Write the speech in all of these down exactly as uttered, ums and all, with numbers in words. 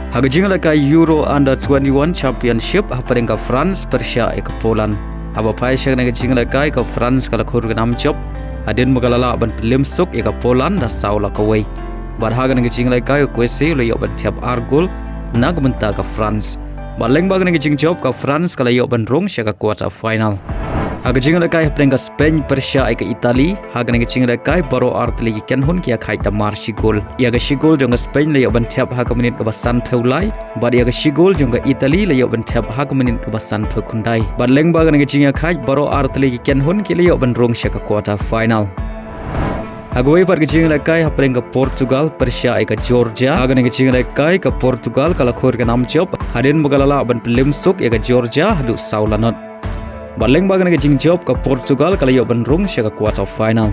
Ha ka jingïalehkai Euro Under twenty-one Championship hapdeng ka France pyrshah ïa ka Poland. Haba phai sha kane ka jingïalehkai ka France ka la khur ka nam jop hadien ba ka la lah ban pynlem suk ïa ka Poland da saw la kawei. Bad ha kane ka jingïalehkai u Kessie u la ïoh ban thep ar gol na ka bynta ka France. Bad lyngba kane ka jingjop ka France ka la ïoh ban rung sha ka quarter final. Ha ka jingïalehkai hapdeng ka Spain pyrshah ïa ka Italy, ha kane ka jingïalehkai baroh artylli ki kynhun ki ïakhaid da mar shi gol. Ïa ka shi gol jong ka Spain la ïoh ban thep ha ka minit kaba sanphew lai, bad ïa ka shi gol jong ka Italy la ïoh ban thep ha ka minit kaba sanphew khyndai. Bad lyngba kane ka jingïakhaid baroh artylli ki kynhun ki la ïoh ban rung sha ka quarter final. Ha kawei pat ka jingïalehkai hapdeng ka Portugal pyrshah ïa ka Georgia. Ha kane ka jingïalehkai ka Portugal ka la khur ka nam jop hadien ba ka la lah ban pynlem suk ïa ka Georgia haduh saw lanot. Bad lyngba kane ka jingjop ka Portugal ka la ïoh ban rung sha ka quarter final.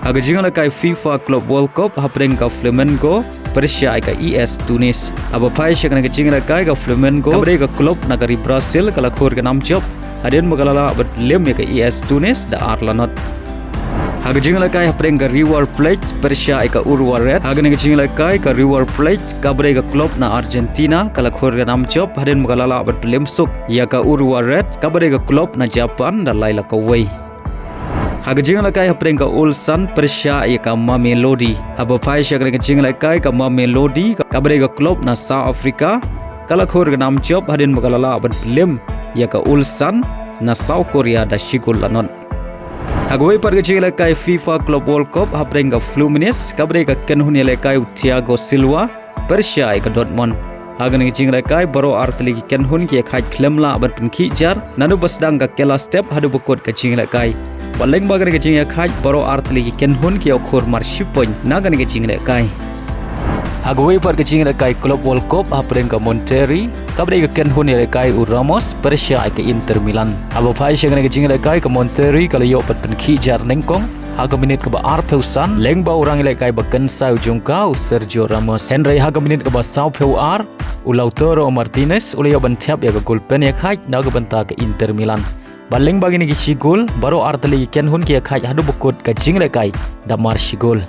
Ha ka jingïalehkai FIFA Club World Cup hapdeng ka Flamengo pyrshah ïa ka A S Tunis. Haba phai sha kane ka jingïalehkai ka Flamengo kaba dei ka club na ka ri Brazil ka la khur ka nam jop hadien ba ka la lah ban pynlem ïa ka A S Tunis da ar lanot. Ha ka jingïalehkai hapdeng ka River Plate pyrshah ïa ka Uribarren. Ha kane ka jingïalehkai ka River Plate kaba dei ka club na Argentina ka la khur ka nam jop hadien ba ka la lah ban pynlem suk ïa ka Uribarren kaba dei ka club na Japan da lai la kawei. Ha ka jingïalehkai hapdeng ka Ulsan pyrshah ïa ka Mamelodi. Haba phai sha kane ka jingïalehkai ka Mamelodi kaba dei ka club na South Africa ka la khur ka nam jop hadien ba ka la lah ban pynlem ïa ka Ulsan na South Korea da shi gol lanot. Ha kawei pat ka jingïalehkai FIFA Club World Cup hapdeng ka Fluminense kaba dei ka kynhun ïalehkai u Thiago Silva pyrshah ïa ka Dortmund. Ha kane ka jingïalehkai baroh artylli ki kynhun ki ïakhaid khlem lah ban pynkhih jar naduh ba sdang ka kylla step haduh ba kut ka jingïalehkai. Bad lyngba kane ka jingïakhaid baroh artylli ki kynhun ki ïoh khur mar shi point na kane ka jingïalehkai. Ha kawei pat ka jingïalehkai Club World Cup hapdeng ka Monterrey kaba dei ka kynhun ïalehkai u Ramos pyrshah ïa ka Inter Milan. Haba phai sha kane ka jingïalehkai ka Monterrey ka la ïoh ban pynkhih jar nyngkong ha ka minit kaba arphew san lyngba u rangïalehkai ba kynsai u jong ka u Sergio Ramos. Hynrei ha ka minit kaba sawphew ar u Lautaro Martinez u la ïoh ban thep ïa ka gol pynïakhaid na ka bynta ka Inter Milan. Bad lyngba kine ki shi gol baroh artylli ki kynhun ki ïakhaid haduh ba kut ka jingïalehkai da mar shi gol.